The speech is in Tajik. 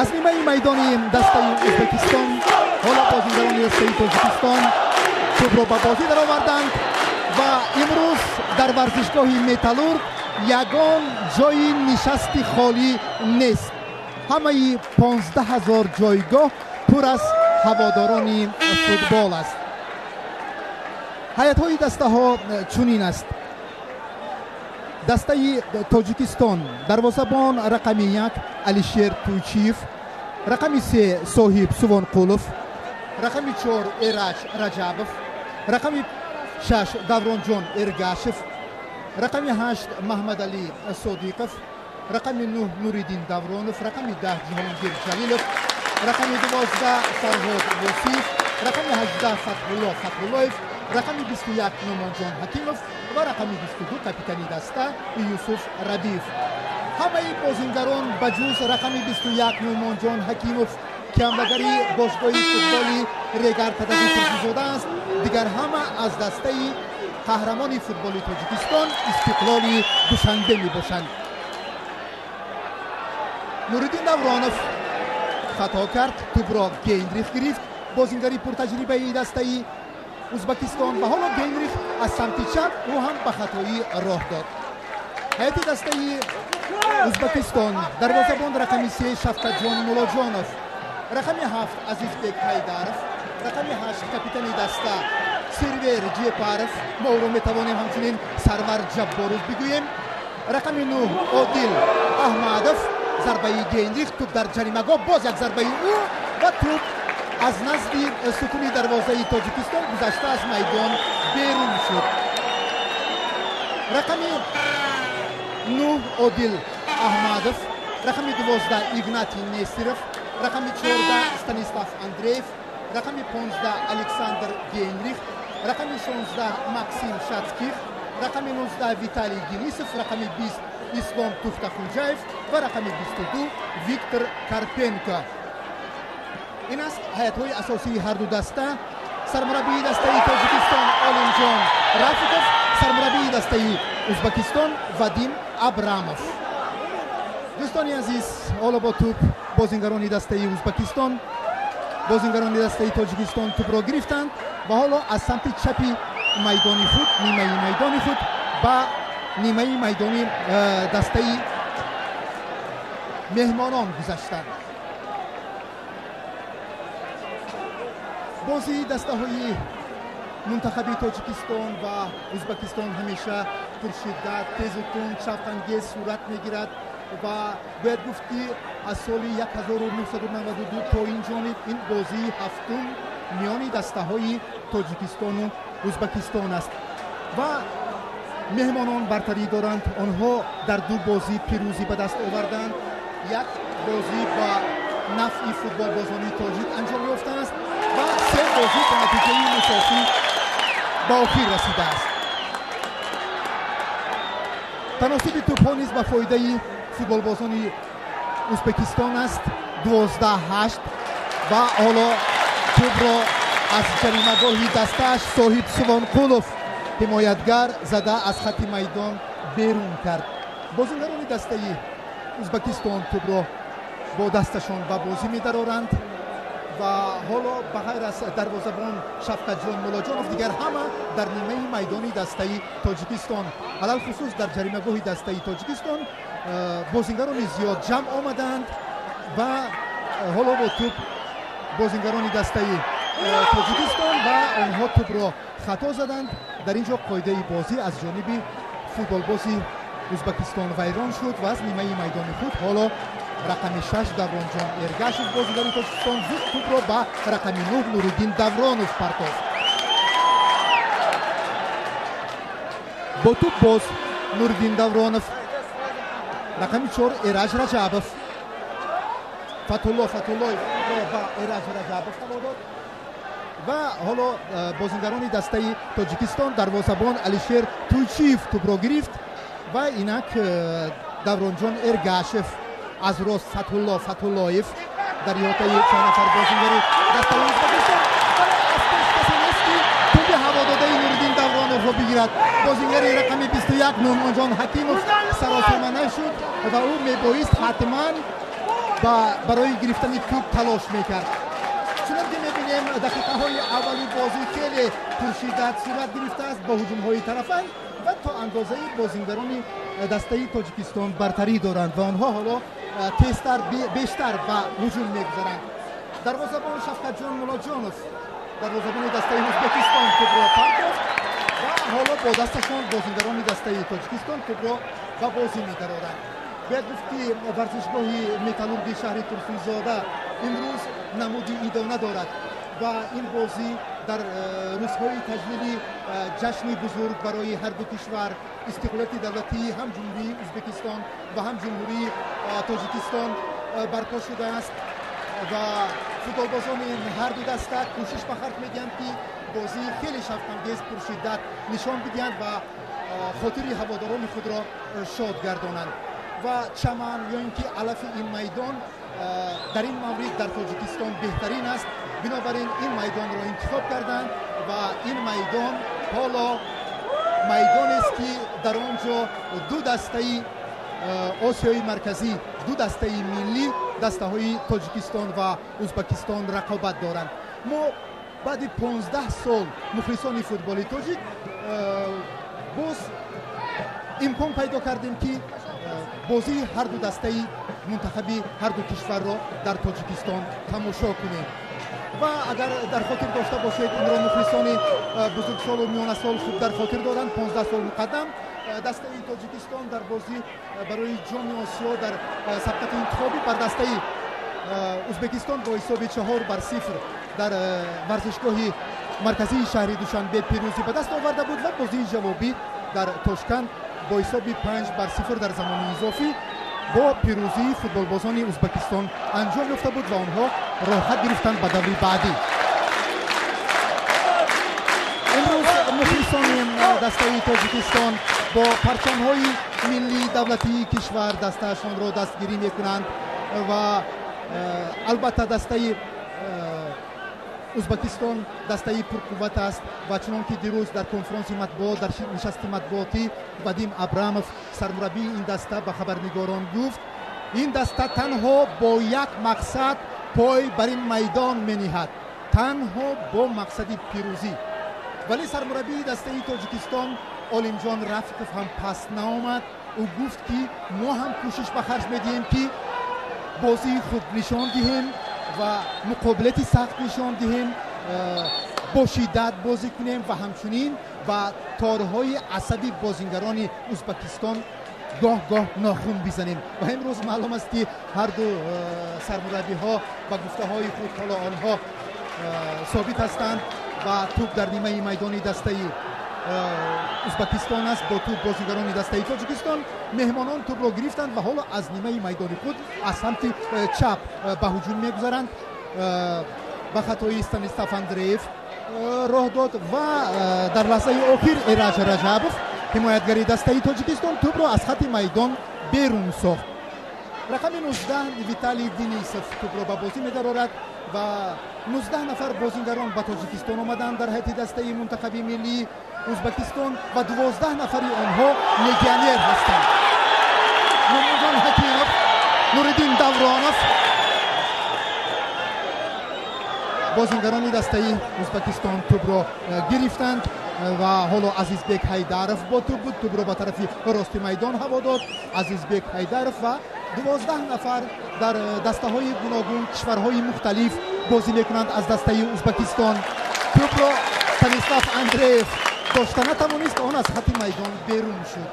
Аз нимаи майдони дастаи Ӯзбекистон ҳоло бозингарони дастаи Тоҷикистон тӯбро ба бозӣ дароварданд ва имрӯз дар варзишгоҳи Металлург ягон ҷойи нишасти холӣ нест. Ҳамаи 15 000 ҷойгоҳ пур аз ҳаводорони футбол аст. Ҳайатҳои дастаҳо чунин аст. Дастаи Тоҷикистон: дарвозабон рақами 1 Алишер Туйчиев, рақами 3 Соҳиб Сувонқулов, рақами 4 Эраҷ Раҷабов, рақами 6 Давронҷон Эргашев, рақами 8 Маҳмадалӣ Содиқов, рақами 9 Нуриддин Давронов, рақами 10 Ҷиҳонгир Ҷалилов, рақами 12 Фарҳод Восиев, рақами 18 Фатҳулло Фатҳуллоев, рақами 21 Нумонҷон Ҳакимов ва рақами 22 капитани даста Юсуф Рабиев. Ҳамаи бозингарон ба ҷуз рақами 21 Нумонҷон Ҳакимов, ки ҳамлагари бошгоҳи футболи Регар ТАДАЗи Турсунзода аст, дигар ҳама аз дастаи қаҳрамони футболи Тоҷикистон Истиқлоли Душанбе мебошанд. Нуриддин Давронов хато кард, тӯбро Гейнрих гирифт, бозингари пуртаҷрибаи дастаи Ӯзбекистон, ва ҳоло Гейнрих аз самти чап, ӯ ҳам ба хатоӣ роҳ дод. Ҳайати дастаи Ӯзбекистон: дарвозабон рақами 3 Шавкатҷон Мулоҷонов, рақами 7 Азизбек Ҳайдаров, рақами 8 капитани даста Сервер Ҷепаров, мо ӯро метавонем ҳамчунин Сарвар Ҷабборов бигӯем, рақами 9 Одил Аҳмадов. Зарбаи Гейнрих, тӯб дар ҷаримагоҳ, боз як зарбаи ӯ ва тӯб аз назди сутуни дарвозаи Тоҷикистон гузашта, аз майдон берун шуд. Рақами 9 Одил Аҳмадов, рақами 12 Игнатий Нестеров, рақами 14 Станислав Андреев, рақами 15 Александр Гейнрих, рақами 16 Максим Шацких, рақами 19 Виталий Денисов, рақами 20 Ислом Тухтахунҷаев ва рақами 22 Виктор Карпенко. Ин аст ҳайатҳои асосии ҳарду даста. Сармураббии дастаи Тоҷикистон Олимҷон Рафиков, сармураббии дастаи Ӯзбекистон Вадим Абрамов. Дӯстони азиз, ҳоло бо тӯб бозингарони дастаи Ӯзбекистон. Бозингарони дастаи Тоҷикистон тӯбро гирифтанд ва ҳоло аз самти чапи майдони худ, нимаи майдони худ, ба нимаи майдони дастаи меҳмонон гузаштанд. Бозии дастаҳои мунтахаби Тоҷикистон ва Ӯзбекистон ҳамеша пуршиддат, тезу тунд, шавқангез сурат мегирад ва бояд гуфт, ки аз соли 1992 то ин ҷониб ин бозии ҳафтум миёни дастаҳои Тоҷикистону Ӯзбекистон аст ва меҳмонон бартарӣ доранд. Онҳо дар ду бозӣ пирӯзӣ ба даст оварданд. Як бозӣ ба нафъи футболбозони тоҷик анҷом ёфтааст ва се бозӣ ба натиҷаи мусофӣ ба охир расидааст. Таносуби тӯбҳо низ ба фоидаи футболбозони Ӯзбекистон аст, 12-8. Ва ҳоло тӯбро аз ҷаримагоҳи дастааш Соҳиб Сувонқулов, ҳимоятгар, зада аз хатти майдон берун кард. Бозингарони дастаи Ӯзбекистон тӯбро бо дасташон ба бозӣ медароранд ва ҳоло ба ғайр аз дарвозабон Шавкатҷон Мулоҷонов дигар ҳама дар нимаи майдони дастаи Тоҷикистон, алалхусус дар ҷаримагоҳи дастаи Тоҷикистон бозингарони зиёд ҷамъ омаданд. Ва ҳоло бо тӯб бозингарони дастаи Тоҷикистон ва онҳо тӯбро хато заданд. Дар ин ҷо қоидаи бозӣ аз ҷониби футболбози Ӯзбекистон вайрон шуд ва аз нимаи майдони худ ҳоло рақами 6 Давронҷон Эргашев, бозигари Тоҷикистон, зуд тӯбро ба рақами 9 Нуриддин Давронов партофт. Бо тӯб боз Нуриддин Давронов, рақами 4 Эраҷ Раҷабов. Фатулло Фатуллоевро ба Эраҷ Раҷабов ҳаво дод ва ҳоло бозингарони дастаи Тоҷикистон, дарвозабон Алишер Туйчиев тӯбро гирифт ва инак Давронҷон Эргашев, аз рост Фатулло Фатуллоев дар иҳотаи чанд нафар бозингари дастаи Ӯзбекистон, вале аз пеш касе нест, ки тӯби ҳавододаи Нуриддин Давроновро бигирад. Бозингари рақами 21 Нумонҷон Ҳакимов саросема нашуд ва ӯ мебоист ҳатман Барои гирифтани тӯб талош мекард. Чунон ки мебинем, дақиқаҳои аввали бозӣ хеле пуршиддат сурат гирифтааст бо ҳуҷумҳои тарафайн ва то андозаи бозингарони дастаи Тоҷикистон бартарӣ доранд ва онҳо ҳоло тезтар, бештар ба ҳуҷум мегузаранд. Дарвозабон Шавкатҷон Мулоҷонов, дарвозабони дастаи Ӯзбекистон, тӯбро партофт ва ҳоло бо дасташон бозингарони дастаи Тоҷикистон тӯбро ба бозӣ медароранд. Бояд гуфт, ки варзишгоҳи Металлурги шаҳри Турсунзода имрӯз намуди идона дорад ва ин бозӣ дар рӯзҳои таҷлили ҷашни бузург барои ҳарду кишвар, истиқлолияти давлатии ҳам Ҷумҳурии Ӯзбекистон ва ҳам Ҷумҳурии Тоҷикистон барпо шудааст ва футболбозони ҳарду даста кӯшиш ба харҷ медиҳанд, ки бозии хеле шавқангез, пуршиддат нишон бидиҳанд ва хотири ҳаводорони худро шод гардонанд. Ва чаман ё ин ки алафи ин майдон дар ин маврид дар Тоҷикистон беҳтарин аст. Бинобар ин ин майдонро интихоб карданд ва ин майдон ҳоло майдонест, ки дар он ҷо ду дастаи Осиёи Марказӣ, ду дастаи миллӣ, дастаҳои Тоҷикистон ва Ӯзбекистон рақобат доранд. Мо баъди 15 сол, мухлисони футболи тоҷик, боз имкон пайдо кардем, ки бозии ҳарду дастаи мунтахаби ҳарду кишварро дар Тоҷикистон тамошо кунем. Ва агар дар хотир дошта бошед, инро мухлисони бузургсолу миёнасол хуб дар хотир доранд, 15 сол муқаддам дастаи Тоҷикистон дар бозӣ барои Ҷоми Осиё дар сабқати интихобӣ бар дастаи Ӯзбекистон бо ҳисоби 4-0 дар варзишгоҳи марказии шаҳри Душанбе пирӯзӣ ба даст оварда буд ва бозии ҷавобӣ дар Тошканд бо ҳисоби 5-0 дар замони изофӣ бо пирӯзии футболбозони Ӯзбекистон анҷом ёфта буд ва онҳо роҳхат гирифтанд ба даври баъдӣ. Имрӯз мухлисони дастаи Тоҷикистон бо парчамҳои миллии давлатии кишвар дастаашонро дастгирӣ мекунанд ва албатта дастаи Ӯзбекистон дастаи пурқувват аст. Ва чунон ки дирӯз дар конфронси матбуот, дар нишасти матбуотӣ Вадим Абрамов, сармураббии ин даста, ба хабарнигорон гуфт, ин даста танҳо бо як мақсад пой бар ин майдон мениҳад, танҳо бо мақсади пирӯзӣ. Вале сармураббии дастаи Тоҷикистон Олимҷон Рафиқов ҳам паст наомад. Ӯ гуфт, ки мо ҳам кӯшиш ба харҷ медиҳем, ки бозии хуб нишон диҳем ва муқобилати сахт нишон диҳем, бо шиддат бозӣ кунем ва ҳамчунин ба торҳои асаби бозингарони Ӯзбекистон гоҳ гоҳ нохун бизанем. Ва имрӯз маълум аст, ки ҳарду сармураббиҳо ба гуфтаҳои худ ҳоло онҳо собит ҳастанд ва тӯб дар нимаи майдони дастаи Ӯзбекистон аст. Бо тӯб бозигарони дастаи Тоҷикистон, меҳмонон тӯбро гирифтанд ва ҳоло аз нимаи майдони худ аз самти чап ба ҳуҷум мегузаранд. Ба хатои Станислав Андреев роҳ дод ва дар лаҳзаи охир Эраҷ Раҷабов, ҳимоятгари дастаи Тоҷикистон, тӯбро аз хати майдон берун сохт. Рақами 19 Виталий Денисов тӯбро ба бозӣ медарорад ва 19 нафар бозингарон ба Тоҷикистон омаданд дар ҳайати дастаи мунтахаби миллии Ӯзбекистон ва 12 нафари онҳо легионер ҳастанд. Нурмуҷон Ҳакимов, Нуриддин Давронов, бозингарони дастаи Ӯзбекистон тӯбро гирифтанд ва ҳоло Азизбек Ҳайдаров бо тӯб буд. Тӯбро ба тарафи рости майдон ҳаво дод Азизбек Ҳайдаров ва 12 нафар дар дастаҳои гуногун, кишварҳои мухталиф бозӣ мекунанд аз дастаи Ӯзбекистон. Тӯбро Станислав Андреев дошта натавонист, он аз хати майдон берун шуд.